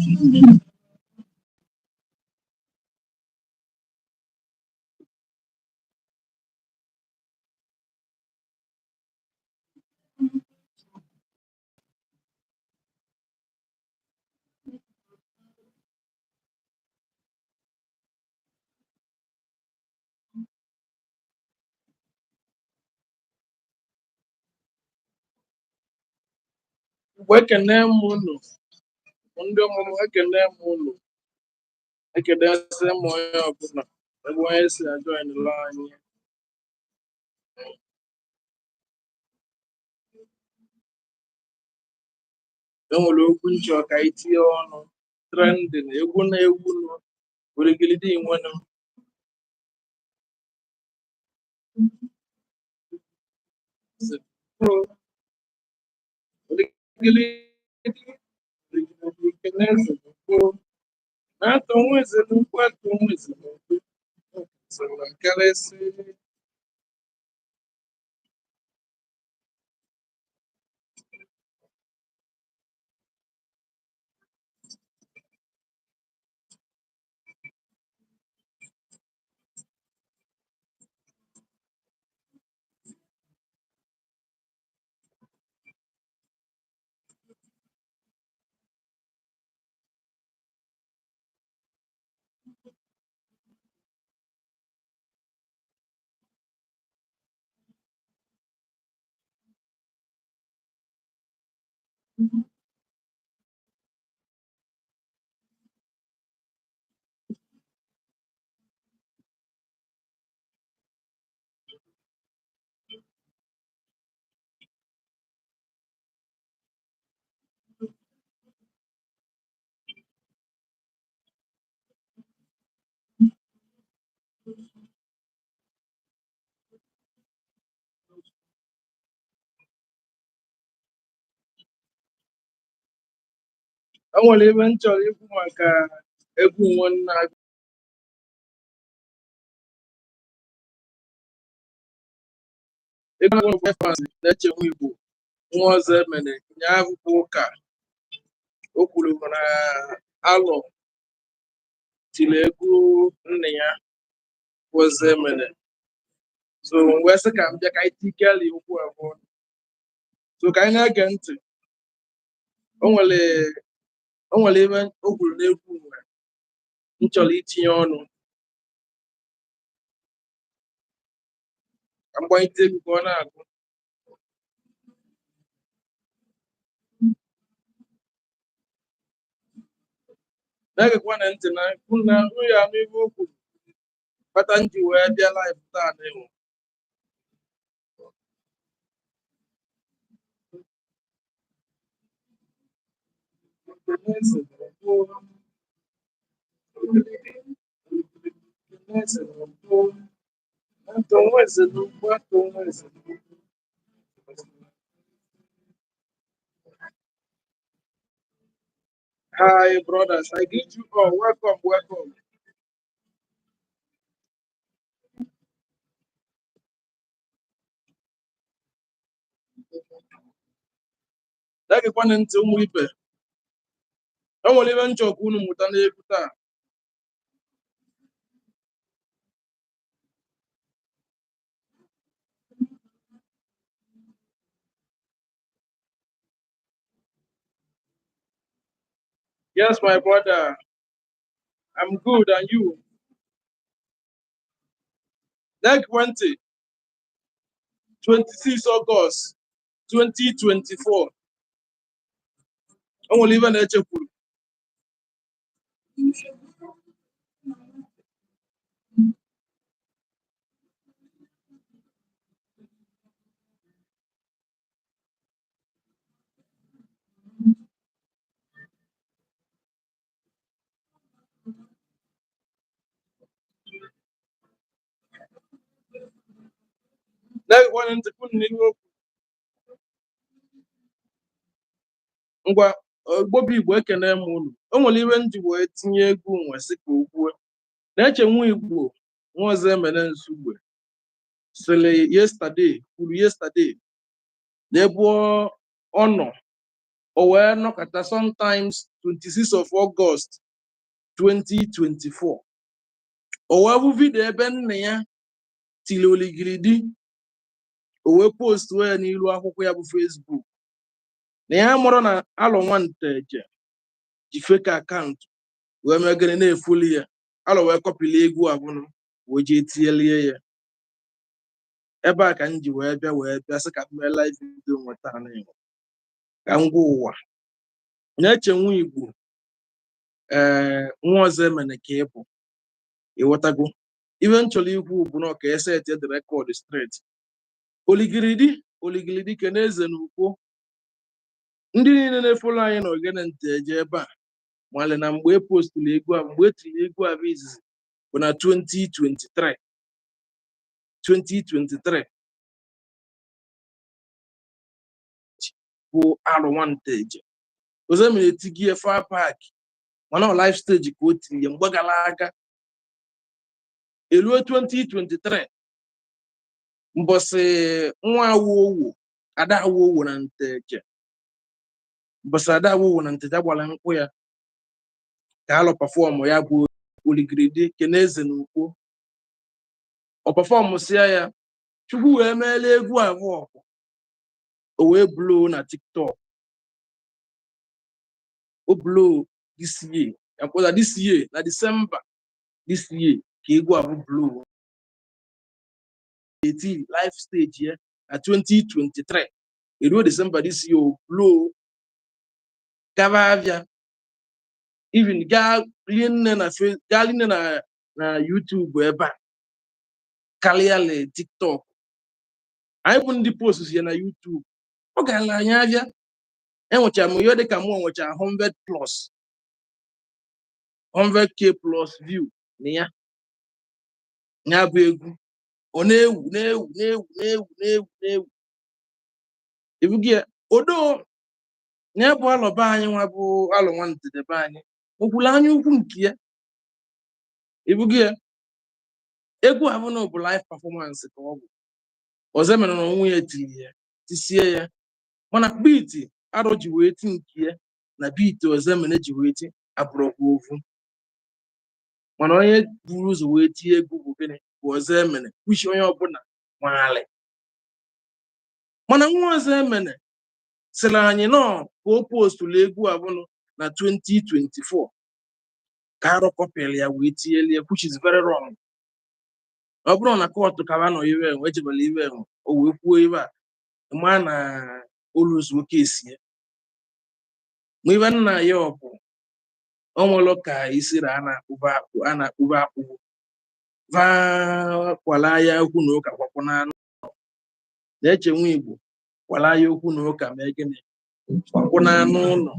Igbo, ekene m unu. Ndị ọmụmụ, ekene m unu. Ekenesị m onye ọbụla ebe onye si ajoinụla anyị. Enwere okwu nchọ ka anyị tinye ọnụ, trending, egwu na-ewu nụ origilidi nwenụ. Origilidi origilidi eze n'ukwu na-atọ nwa eze n'ukwu, atọ nwa eze n'ukwu sịrị nkelesi. Enwere ebe m chọrọ ikwu maka egwu nwanne egwu na-eche nwa Igbo nwa ọzọ emene nyaa bụ ụka. O kwuru na alọ tiri egwu nna ya bụ ọzọ emene, so m wee sị ka m bịa ka anyị tikeli okwu abụọ, so ka anyị na-ege ntị. O nwere ebe o kwuru n'egwu nwe m chọrọ itinye ọnụ, ka m gbanyete egwu ka ọ na-agụ. Na-egekwa na ntị na na hụ ya anụ ibe o kwuru kpata m ji wee bịa live taa na ịnwụ. Hi brothers, I greet you all. Welcome, welcome. Na-egekwana ntị, ụmụ ibe. E nwere ebe nchọ ka unu mụta n'egwu taa. Yes, my brother, I'm good, and you? Na-egekwa ntị, 26 August 2024. O nwere ibe na-echekwuru. Na-egekwa ntị kwunu n'ihu okwu. Ngwa, Igbo bụ Igbo, ekene m unu. O nwere iwe m ji wee tinye egwu nwe sị ka o kwuo na-eche nwa Igbo nwa ọzọ emene Nsugbe sịrị yesterday, kwuru yesterday na ebe ọ nọ O wee nọkọta sometimes 26 of August 2024, o wee bụ video ebe nna ya tiri oligiridi, o wee post ya n'ilu akwụkwọ ya bụ Facebook na ya mụrụ na Alọ Nwanteje ji fake account wee megere na-efuli ya. Alọ wee kọpili egwu abụnụ wee jee tielie ya. Ebe a ka m ji wee bịa sị ka m mee live video nweta na ka m gwa ụwa na-eche nwa Igbo, ee, nwa ọzọ emene ka ị bụ. Ịghọtago ife m chọrọ ikwu bụ na ka e set the record straight. Oligiridi, oligiridi kene eze na ukwo, ndị niile na-e follow anyị na Ogene Nteje ebe a male na mgbe e postụrụ egwu a, mgbe e tiri egwu a bụ izizi bụ na 2023, 2023 bụ Alọ Nwanteje. Ozemene etigie far back, mana ọ live stage ka o tiri ya mgbe gara aga. Eluo 2023, mbọsị nwa awowo ada awowo na Nteje, mbọsị ada awowo na Nteje gbara nkwụ ya ka Alọ perform ya bụ oligiridi kene eze na ukwo. Ọ perform sịa ya, Chukwu wee meela egwu abụọ, o wee blow na TikTok. O blow this year, ya mkpụta this year na December this year ka egwu abụ blow. Eti live stage ya na 2023, eruo December this year, o blow gaba abịa, even gaa rie nne na gaa rie nne na YouTube ebe a karịa le TikTok. Anyị bụ ndị post ya na YouTube, ọ gara anyị abịa enwechara m ihe dịka mụ nwecha 100 plus 100K plus view na ya. Ya bụ egwu ọ na-ewu na-ewu na-ewu na-ewu na-ewu na-ewu ebughị ya odo na ya bụ alọba anyị nwa bụ Alọ Nwantede be anyị okwulu anya ukwu nke ya ebughị ya. Egwu abụ na bụ live performance ka ọ bụ. Ọzọ mere na onwe ya tiri ya, tisie ya, mana beat Arọ ji wee ti nke ya na beat Ozemene ji wee ti abụrụkwa ofu. Mana onye buru ụzọ wee tie egwu bụ gịnị? Bụ Ozemene, which onye ọbụla maali. Mana nwa Ozemene sịrị anyị nọọ ka o postụrụ egwu abụnụ na 2024 ka Arọ kọpịrị ya wee tielie, which is very wrong. Ọ bụrụ na court ka ba nọ iwe enwe ejebela iwe enwe, o wee kwuo iwe a ma na oluzuo kesi ya. Ma ibe nna ya ọ bụ o nwere ka isiri a na-akpụba akpụ a na-akpụba akpụ va kwala ya okwu na ụka kwapụ n'anụ na-eche nwa Igbo kwala ya okwu na ụka mee gịnị kwapụ n'anụ ụlọ.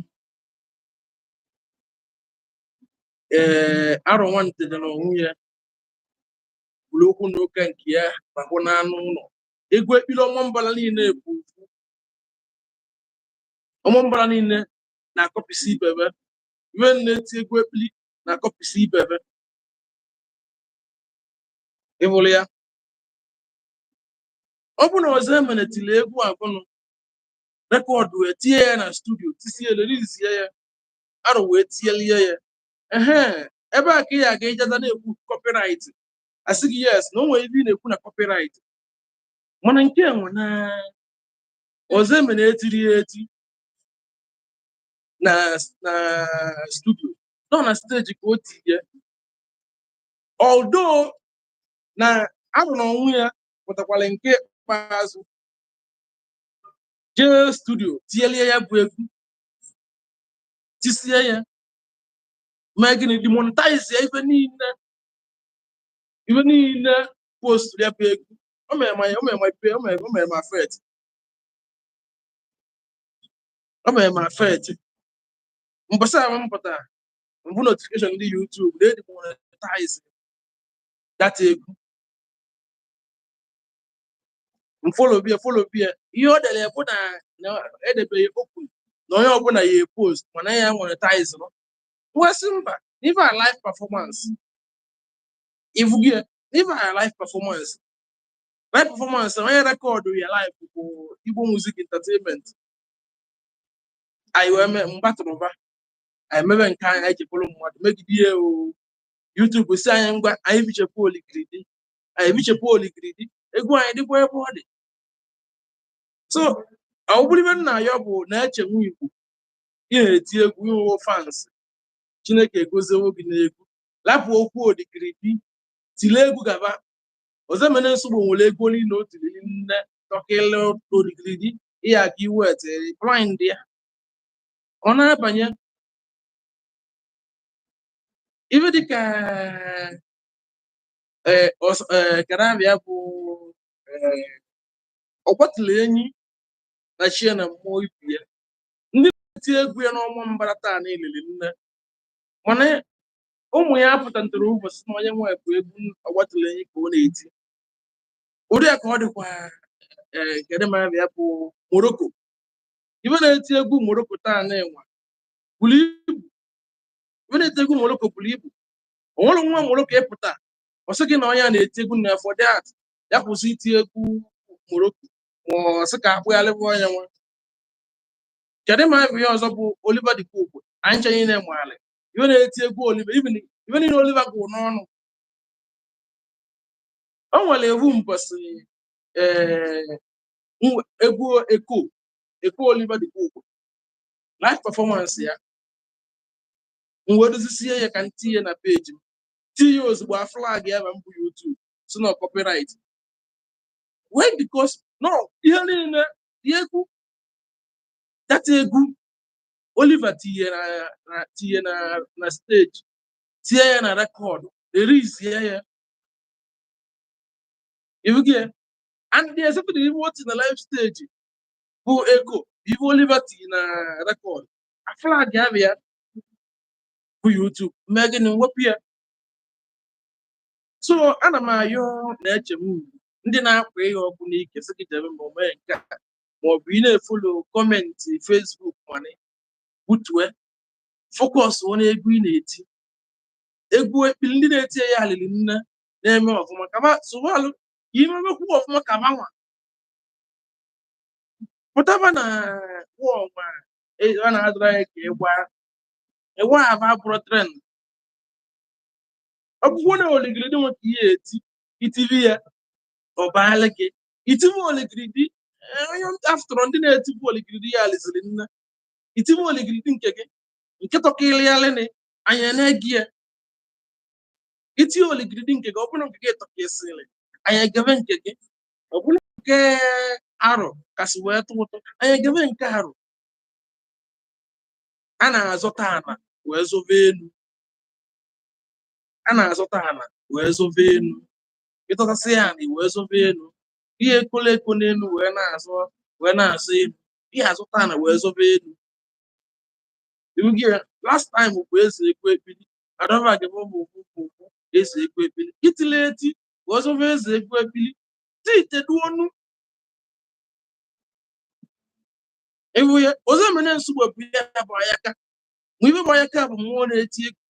Ee, Arọ Nwantede na onwe ya bụrụ okwu na ụka nke ya kwapụ n'anụ ụlọ. Egwu ekpili Ọmambala niile bụ ofu. Ọmambala niile na-akọpịsị ibebe iwe na-eti egwu ekpili na-akọpịsị ibebe ịhụrụ ya. Ọ bụ na Ozemene tiri egwu abụnụ record wee tinye ya na studio, tisie release ya, Arọ wee tielie ya. Ehe, ebe a ka ị aga ijeza na-ekwu copyright, asị gị yes, na o nwere ebe ị na-ekwu na copyright. Mana nke enwe na Ozemene etiri ya eti na studio nọ na stage ka o tinye, although na Arọ na onwe ya pụtakwara nke ikpeazụ jee studio tielie ya bụ egwu, tisie ya, mee gịnị, demonetize ya ife niile, ife niile post ya bụ egwu. O mere ma affect, o mere ma affect. Mbọsị ahụ m pụtara mbụ notification ndị YouTube na demonetize that egwu. M follow bia, follow bia ihe o dere bụ na edebeghị open na onye ọbụla ya post, mana ya monetize no nwesị mba ife a live performance ifugie ife a live performance, live performance onye record ya live bụ Igbo Music Entertainment. Anyị wee mee mgbatụrụba, anyị mebe nke anyị, anyị ji bụrụ mmadụ megide ihe o. YouTube si anyị ngwa, anyị bichepụ oligiridi, anyị bichepụ oligiridi, egwu anyị dịkwa ebe ọ dị. So ọ bụrụ ibe nna ya bụ na-eche nwa Igbo, ị na-eti egwu, inwewo fans, Chineke egoziwo gị n'egwu, lapụ okwu oligiridi, tile egwu gaba. Ozemene Nsugbe nwere ego niile o tiriri nne tọkịlị oligiridi ihe aka iwet blind ya, ọ na-abanye ife dịka ee karabịa bụ ee ọgbatụrụ enyi na chie na mmụọ ibu ya. Ndị na-eti egwu ya n'ọnwa mbara taa niile nne, mana ụmụ ya apụtantara ụbọchị na onye nwe bụ egwu ọgbatụrụ enyi ka ọ na-eti. Ụdị ya ka ọ dịkwa. Ee, kedu ma ya bụ Morocco, ife na-eti egwu Morocco taa na-enwe buru ibu. Ife na-eti egwu Morocco buru ibu. O nwere nwa Morocco ịpụta, ọ sị gị na onye a na-eti egwu na for that ya kwụsị iti egwu Morocco, ma ọ sị ka akpụgharịba onye nwa. Kedu ma bụ ihe ọzọ bụ Oliver de Coque, anyị nche niile maara ife na-eti egwu Oliver, even ife niile Oliver gụrụ n'ọnụ. O nwere ewu mbọsị, ee, egwu Eko Eko Oliver de Coque live performance ya, m wee dozisie ya ka m tinye na peji m, tinye ozugbo a flag ya ma mbụ YouTube si na copyright. Why? Because no ihe niile egwu data egwu Oliver tinye na tinye na stage, tinye ya na record, erizie ya ifugie, and the except the ife o na live stage bụ ego ife Oliver tinye na record, a flag ya bụ ya bụ YouTube mee gịnị, wepụ ya. So ana m ayọ na-eche m ugwu ndị na-akwa ihe ọkụ n'ike, sị gị jebe ma o mee nke a, ma ọ bụ ị na-e follow comment Facebook, mana butue focus onye egwu ị na-eti, egwu ekpili. Ndị na-eti ya alili nne na-eme ọfụma, kaba sụbalụ ka imemekwu ọfụma, ka banwa pụtaba na wọma a na-adụrụ anyị ka ịgba ịgba aba abụrụ trend. Ọ bụkwụ na oligiridi nwe ka ihe eti itivi ya, ọ baala gị itivi oligiridi. Onye after ndị na-etivu oligiridi ya aliziri nne itivi oligiridi nke gị nke tọkịrịalịnị anya na-egi ya. Itinye oligiridi nke gị, ọ bụrụ nke gị tọkịsịrị, anyị egebe nke gị. Ọ bụrụ nke arọ kasị wee tụ ụtọ, anyị egebe nke arọ. A na-azọta ana wee zọba elu, a na-azọta ana wee zọba elu. Ịtọtasị ya ana wee zọba elu, ihe ekolo eko n'elu wee na-azọ, wee na-azọ elu. Ihe azụta ana wee zọba elu. Iwu gị last time bụ eze ekwu ekpili adọba gị bụ bụ bụ bụ eze ekwu ekpili itili eti wee zọba eze ekwu ekpili ti itedu onu. Iwu ya Ozemene Nsugbe bụ ya bụ ayaka ma ibe bụ ayaka bụ mmụọ na-eti egwu.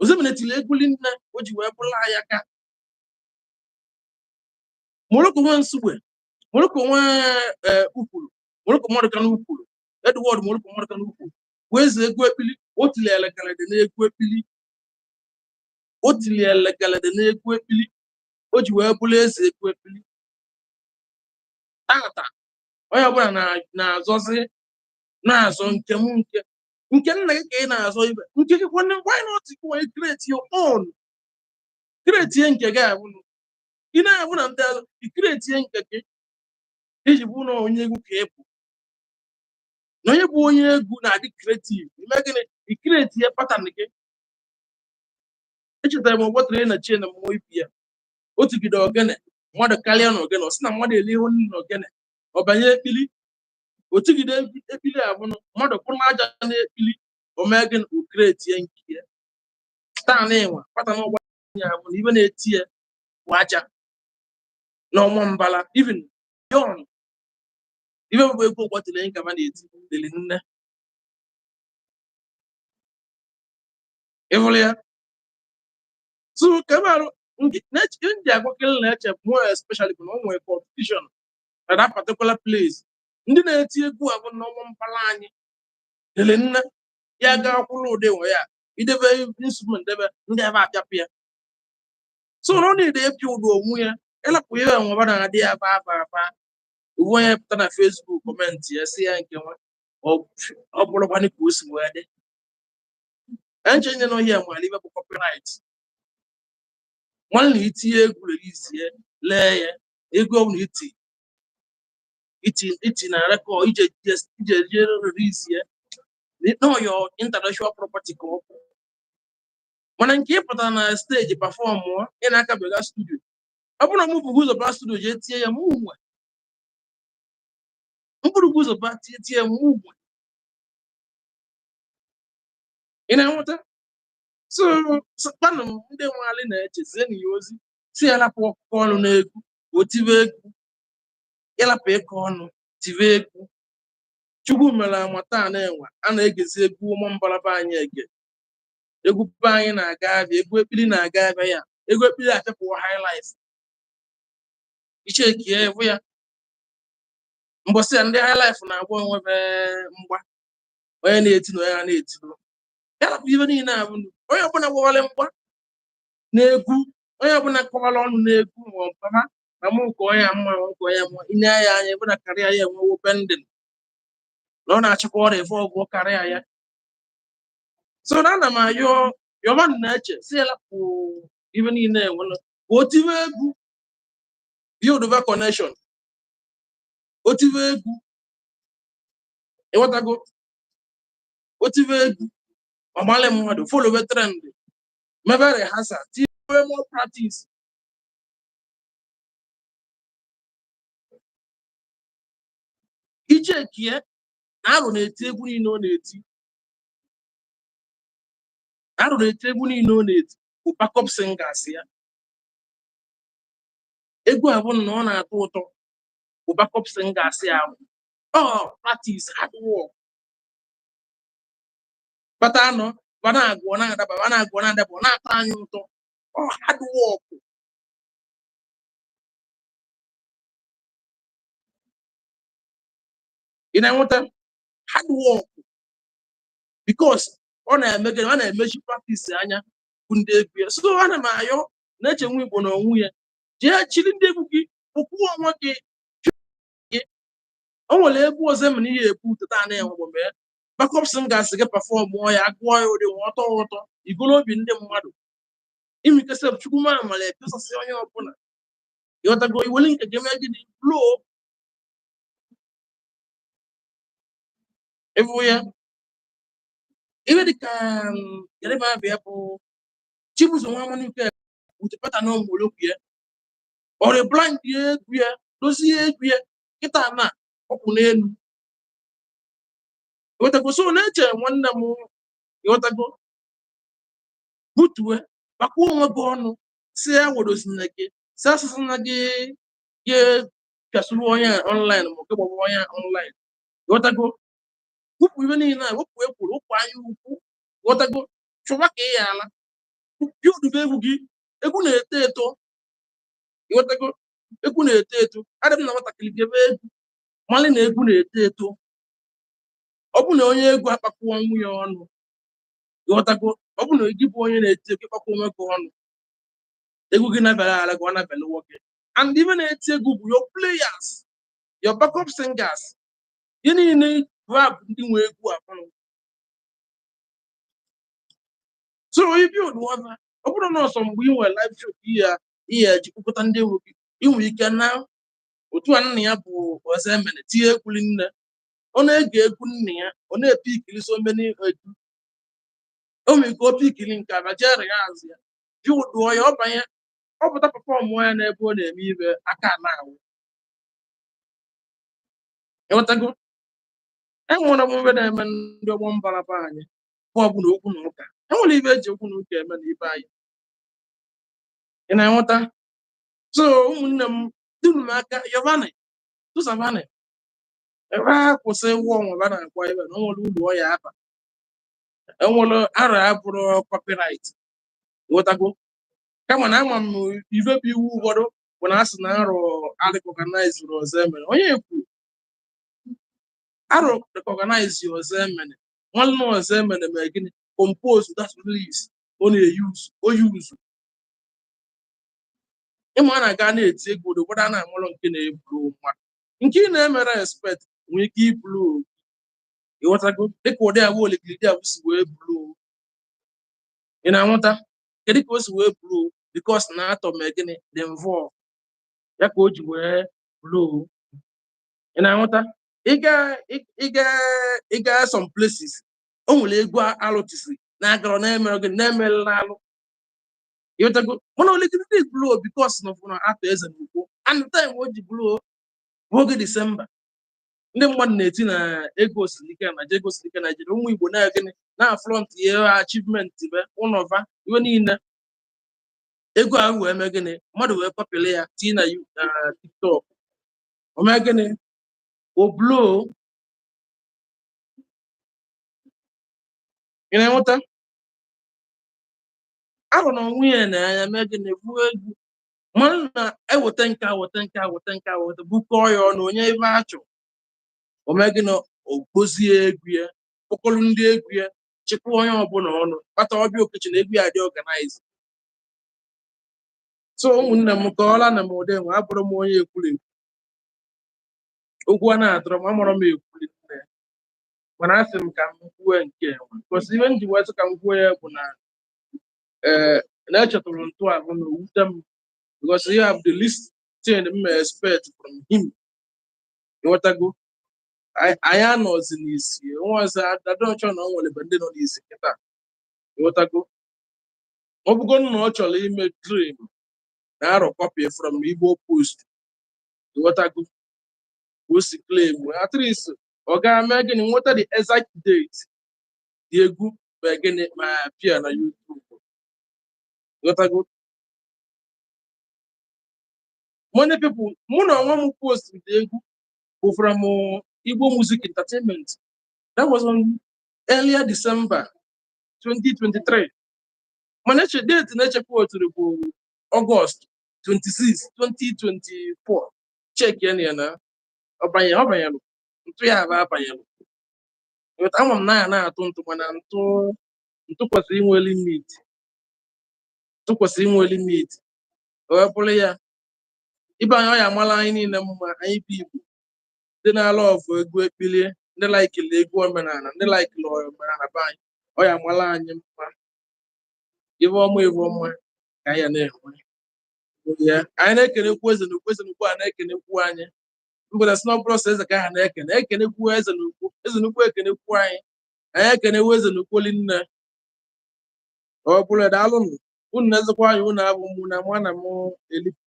Ozemene tiri egwu nne o ji wee bụrụ ayaka. Morocco nwe Nsugbe, Morocco nwe ukwuru, Morocco mmadụ ka n'ukwuru, Edward Morocco mmadụ ka n'ukwuru bụ eze egwu ekpili. O tiri elekelede n'egwu ekpili, o tiri elekelede n'egwu ekpili, o ji wee bụrụ eze egwu ekpili. Tata onye ọbụla na-azọzi na-azọ nke m, nke nna gị ka ị na-azọ ibe nke gị kwanụ. Why not you want create your own? Create nke gị abụnụ ị na-abụ na ndị azụ i create nke gị iji bụ na onye egwu ka ị bụ, na onye bụ onye egwu na-adị creative. Ime gịnị? I create ya pattern gị. Echetara m ọgbọtara na chie na mmụọ ibi ya o tigide ogene mmadụ karịa na ogene, ọ sị na mmadụ eli ihu nne na ogene, ọ banye ekpili, o tigide ekpili abụnụ mmadụ kwụrụ aja na ekpili. O mee gịnị? O create nke ya. Taa na ịnwa pattern ọgba ya bụ na ibe na-eti ya bụ aja n'ọnwa mbala, even yon ibe bụ egwu ọgbatịrị nke ma na-eti lili nne ịhụrụ ya. So ka ebe arụ ndị agwakịrị na-eche more especially bụ na o nwere competition na that particular place. Ndị na-eti egwu a bụ n'ọnwa mbala anyị. Lele nne ya ga akwụrụ ụdị nwe ya idebe instrument debe ndị ebe apịapụ ya. So na ọ na-ede epi ụdị onwe ya ịlapụ ihe enweba na-adị ya ba aba aba. Uwe onye pụta na Facebook comment ya si ya nke nwa ọ bụrụkwanụ ka o si wee dị. Enche nye na ohia nwere ibe bụ copyright. Nwanne itinye egwu release ya lee ya ego ọ bụla iti iti iti na record ije ije je release ya no your intellectual property ka ọ bụ. Mana nke ị pụtara na stage perform ị na-akabega studio, ọ bụrụ na mụ bụ ụzọ ba studio jee tie ya, mụ nwe mkpụrụ ụzọ ba tie tie mụ nwe. Ị na-enweta? So kpanụ m ndị nwali na-eche zie na ya ozi si ya lapụ ọkụkọ ọnụ n'egwu ka o tibe egwu, ịlapụ ịkọ ọnụ tibe egwu. Chukwu mere ama taa na-enwe a na-egezi egwu ụmụ mbalaba anyị ege egwu be anyị na-aga abịa, egwu ekpili na-aga abịa ya egwu ekpili achapụwo high life ichekie evu ya mbọsị ya ndị high life na-agba onwe be mgba onye na-eti na onye a na-eti ya lapụ ibe niile abụ onye ọbụla gbawara mgba na-egwu, onye ọbụla kọwara ọnụ na-egwu ma ọ papa na mụ ka onye mma ma ka onye mma inye ya anya ebe na karịa ya enwewo pending na ọ na-achịkwa ọrịa efe ọgwụ karịa ya. So na ana m ayọ yọba na-eche si ya lapụ ibe niile enwere ka o tibe egwu, build over connection, o tibe egwu, ịghọtago, o tibe egwu ọmalị mmadụ follow trend mebe rehearsal tinye more practice. Ichekie na arụ na-eti egwu niile ọ na-eti, arụ na-eti egwu niile ọ na-eti bụ backup singers ya. Egwu a bụ na ọ na-atọ ụtọ bụ backup singers ya ahụ. Ọ practice, hard work kpata anọ ba na-agụ ọ na-adaba ba na-agụ ọ na-adaba ọ na-atọ anyị ụtọ. Ọ hard work. Ị na-enweta hard work because ọ na-eme gịnị? Ọ na-emechi practice anya bụ ndị egwu ya. So ana m ayọ na-eche nwa Igbo na onwe ya jee chiri ndị egwu gị kwuo onwe gị gị. O nwere egwu ọzọ mere ihe ekwu teta na-enwe bụ mee backup singers gị perform ya gụọ ya ụdị nwa ọtọ ụtọ igolo obi ndị mmadụ imikesị Chukwu ma amara episasị onye ọbụla ịghọtago iweli nke gị mee gịnị blow ịbụ ya ihe dịka kedụ abịa bụ Chibuzo nwa Amanike with pattern ọmụlokwu ya ọ rebrand egwu ya dozie egwu ya kịta na ọkwụ n'elu ịghọtago. So na-eche nwanne m ịghọtago butue gbakwuo onwe gị ọnụ si ya wedozina gị si asụsụ na gị gị pịasuru onye online ma ọ gị gbagba onye online ịghọtago wepụ ibe niile a wepụ ekwuru wepụ anya ukwu ịghọtago chụwa ka ị ya ala build egwu gị. Egwu na-eto eto ịghọtago egwu na-eto eto. Adị m na nwatakịrị gebe egwu malị na egwu na-eto eto. Ọ bụ na onye egwu akpakwuo nwunye ọnụ ịghọtago ọ bụ na gị bụ onye na-eti egwu ịkpakwa onwe gị ọnụ egwu gị nabere ala gị ọ nabere nwoke. And ibe na-eti egwu bụ your players, your backup singers, ihe niile rap ndị nwe egwu abụrụ. So you build one ọ bụrụ na ọsọ mgbe ị nwere live show ka ihe ejikọta ndị egwu gị ị nwere ike na otu a nna ya bụ ọzọ emere tinye egwu nne ọ na-ege egwu nna ya ọ na-epe ikili so many egwu o nwere ike o pikili nke abịa jee rehearse ya build ya ọ banye ọ pụta perform ya n'ebe ọ na-eme ibe aka na-awụ ịghọtago. Enwere m ibe na-eme ndị ọgbọ mbalaba anyị bụ ọbụla okwu na ụka enwere ibe eji okwu na ụka eme na ibe anyị ị na-enweta. So ụmụnne m dunu m aka yọvanị tụsavanị ebe a kwụsị ịwụ ọnwa na-akwa ebe na onwere ụlọ ọya aba enwere arọ abụrụ copyright ịghọtago. Kama na ama m ibe bụ iwu ụfọdụ bụ na asị na arụ arecognize ọzọ emere onye ekwu arụ recognize ọzọ emere Nwanne ọzọ emere mee gịnị? Compose that lyrics ọ na-eyuzu o yuzu. Ịma a na-aga na-eti egwu, ụfọdụ a na-amalụ nke na-ebulu mmadụ, nke ị na-emere expect nwere ike ibulu. Ịghọtago? Dịka ụdị abụ oligilidi abụ si wee bulu, ị na-anwụta kedu ka o si wee bulu? Because na atọ mee gịnị dị involve ya ka o ji wee bulu. Ị na-anwụta? Ịga ịga some places, o nwere egwu alụtisi na-agarọ na-emere gịnị, na-emerela alụ. Ịghọtago? Mana oligilidi blow because na ọfụna atọ eze n'ukwu, and the time o ji blow bụ oge Disemba. Ndị mmadụ na-eti na ego siri ike na ego siri ike Naijiria. Ụmụ Igbo na gịnị na front ihe achievement be ụnọva iwe niile, ego ahụ wee mee gịnị? Mmadụ wee kọpịrị ya tinye na TikTok, o mee gịnị? O blow. Ị na-enweta arụ na onwe ya na anya mee gịnị? Buo egwu mmadụ na-eweta nke a, weta nke a, weta nke a, weta, bukọọ ya ọnụ, onye ebe a chọ, o mee gịnị? O kpozie egwu ya, kpọkọrọ ndị egwu ya, chịkwa onye ọbụla ọnụ, kpata ọbịa okechi na egwu ya dị organize. So ụmụnne m, kọọla na m ụdị nwe abụrụ m onye ekwuru ekwu okwu a na-atọrọ m, amụrụ m ekwuri nne, mana asị m ka m kwue nke nwe, because ihe m ji wee sị ka m kwuo ya bụ na ee, na-echetụrụ ntọala na owute m, because you have the least thing m expect from him. Ịghọtago? Anyị anọzi n'isi nwa ọzọ adọchọ na ọ nwere ebe ndị nọ n'isi kịta. Ịghọtago? Ọ bụgo na ọ chọrọ ime dream na arọ copy from Igbo Post. Ịghọtago? O si claim, at least ọ ga-eme gịnị? Nweta the exact date dị egwu ma gịnị ma appear na YouTube. Ịghọtago? Many people, mụ na onwe m post the egwu bụ from Igbo Music Entertainment. That was on earlier December 2023, mana eche date na-echekwa oturu bụ August 26, 2024. Check ya na ya na ọbanye ọbanyelụ ntụ ya bụ abanyelụ. Ịghọta? Ama m na ya na-atụ ntụ, mana ntụ ntụ kwesịrị inwe limit, ntụ kwesịrị inwe limit. O wee bụrụ ya, ibe anyị, ọ ya amala anyị niile mma. Anyị bụ Igbo ndị na-ala ọfụ egwu ekpilie, ndị laikili egwu omenala, ndị laikili omenala be anyị, ọ ya amala anyị mma. Ibe ọma, ibe ọma ka anyị ya na-enwe ya. Anyị na-ekenekwu eze na ukwu, eze na ukwu a na-ekenekwu anyị mbụda sị na ọ bụrụ sọ eze ka ha na-ekene, ekenekwu eze na ukwu, eze na ukwu ekenekwu anyị, anyị ekenewu eze na ukwu nne. Ọ bụrụ daalụnụ unu na-ezekwa anyị, unu abụ mụ na mụ na mụ elipụ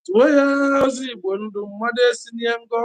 tụọ ya ozi. Igbo ndụ mmadụ esi n'ihe ngọ.